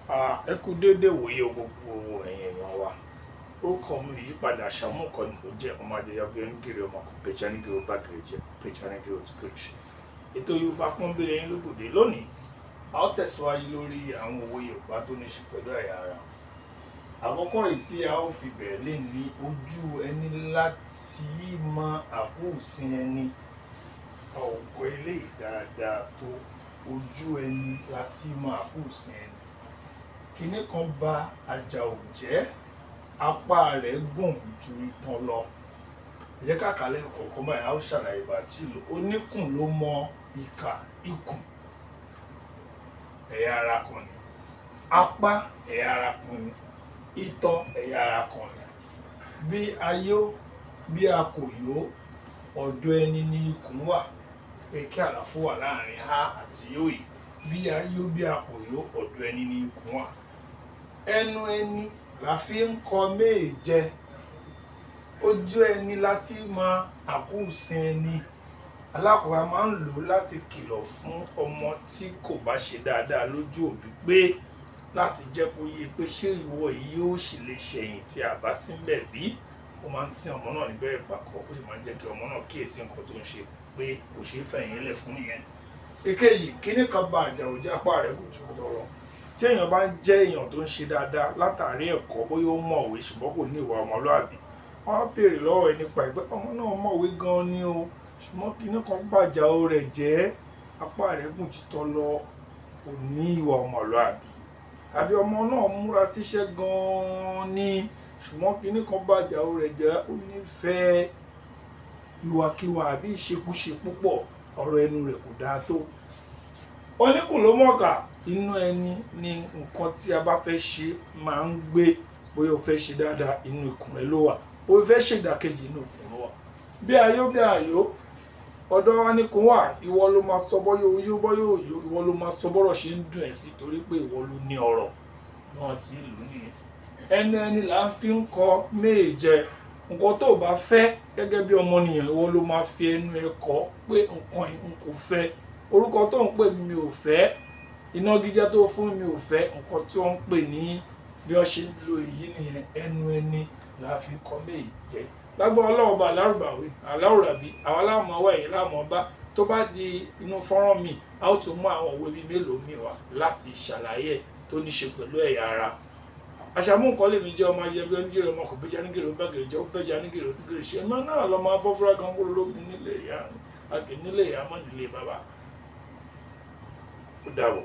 Ẹ kú déédéé wòye o gbogbo ẹ̀yin èèyàn wa. Orúkọ mi ò yípadà, Àṣàmú nǹkan ni mo jẹ́, ọmọ Ajẹyà bí onígèrè, ọmọ kò pẹja nígèrè, ó bá gèrè jẹ, pẹja nígèrè ó tún gèrè ṣe. Ètò Yorùbá Pọ́nbélé yín lógbòde lónìí. A ó tẹ̀síwájú lórí àwọn òwe Yorùbá tó ní ṣe pẹ̀lú ẹ̀yà ara. Àkọ́kọ́ èyí tí a ó fi bẹ̀rẹ̀ lè ní ojú ẹni láti mọ àkúùsin ẹni. A ò kọ eléyìí dáadáa tó ojú ẹni láti mọ àkúùsin ẹni. Kinní kan ba Àjàò jẹ́, apá rẹ̀ gùn ju itan lọ. Ẹ jẹ́ ká kà á lẹ́yọkọ̀ọ̀kan báyìí, a ó ṣàlàyé bá tí lò. Oníkùn ló mọ ìkà ikùn, ẹ̀yà ara kan ni. Apá, ẹ̀yà ara kan ni. Itan, ẹ̀yà ara kan ni. Bí a yó, bí a kò yó, ọ̀dọ̀ ẹni ni ikùn wà. Pé kí àlàfo wà láàrin a àti yó yìí. Bí a yó, bí a kò yó, ọ̀dọ̀ ẹni ni ikùn wà. Ẹnu ẹni la fi ń kọ méèjẹ. Ojú ẹni la ti mọ àkúùsin ẹni. Alákọ̀ọ́kọ́, a máa ń lò ó láti kìlọ̀ fún ọmọ tí kò bá ṣe dáadáa lójú òbí, pé láti jẹ́ kó yé pé ṣé ìwọ yìí yóò sì lè ṣẹ̀yìn tí a bá sí ńbẹ̀ bí. Ó máa ń sín ọmọ náà nígbẹ́rẹ́ ìpàkọ́, ó sì máa ń jẹ́ kí ọmọ náà kíyèsí nǹkan tó ń ṣe, pé kò ṣeé fẹ̀yìn lẹ̀ fún nìyẹn. Èkejì, kíní kan ba Àjàò jẹ́, apá rẹ̀ gùn ju itan lọ. Tí èèyàn bá ń jẹ́ èèyàn tó ń ṣe dáadáa látàrí ẹ̀kọ́, bóyá ó mọ̀wé ṣùgbọ́n kò ní ìwà ọmọlúàbí, wọ́n á béèrè lọ́wọ́ ẹ nípa ẹ̀ pé ọmọ náà mọ̀wé gan-an ni o, ṣùgbọ́n kíní kan ba Àjàò rẹ̀ jẹ́, apá rẹ̀ gùn ju itan lọ, kò ní ìwà ọmọlúàbí. Àbí ọmọ náà múra síṣẹ́ gan-an ni, ṣùgbọ́n kíní kan ba Àjàò rẹ̀ jẹ́, ó nífẹ̀ẹ́ ìwàkiwà àbí ìṣekúṣe púpọ̀, ọ̀rọ̀ ẹnu rẹ̀ kò dáa tó. Oníkùn ló mọ̀ọ́kà. Inú ẹni ni nǹkan tí a bá fẹ́ ṣe máa ń gbé. Bóyá o fẹ́ ṣe dáadáa, inú ikùn rẹ ló wà. Bóyá o fẹ́ ṣe ìdàkejì, inú ikùn ló wà. Bí a yó, bí a yó, ọ̀dọ̀ wa ní ikùn wà. Ìwọ ló máa sọ bóyá o yó, bóyá o yó. Ìwọ ló máa sọ bọ́rọ̀ ṣe ń dùn ẹ́ sí, torí pé ìwọ ló ní ọ̀rọ̀ náà tí ìlú nìyẹn. Ẹnu ẹni là ń fi ń kọ méèjẹ. Nǹkan tó o bá fẹ́ gẹ́gẹ́ bí ọmọnìyàn, ìwọ ló máa fi ẹnu ẹ kọ pé nǹkan yìí n kò fẹ́. Orúkọ tó ń pè mí, mi ò fẹ́. Ìnagijẹ tó fún mi, ò fẹ́. Nǹkan tí wọ́n ń pè ní bí wọ́n ṣe ń lo èyí nìyẹn. Ẹnu ẹni là fi kọ méèjẹ. Lágbára Ọlọ́run Ọba alárùbáwí aláwùrábí, àwa láàmú ọwọ́ ẹ̀yìn láàmú ọba. Tó bá di inú fọ́nrán mi, a ó tún mú àwọn òwe bíi mélòó mi wá láti ṣàlàyé ẹ̀ tó ní ṣe pẹ̀lú ẹ̀yà ara. Àṣàmú nǹkan lèmi jẹ́, ọmọ ayẹyẹ onígèrè, ọmọ kò bẹ́jà nígèrè, ó bá gèrè jẹ́, ó bẹ́jà nígèrè, ó gèrè ṣe. Ẹ̀mọ́ náà lọ́mọ afọ́fúrá kan kúrò lókun nílé ìyá, a kì í nílé ìyá mọ́ nílé bàbá. Ó dàbọ̀.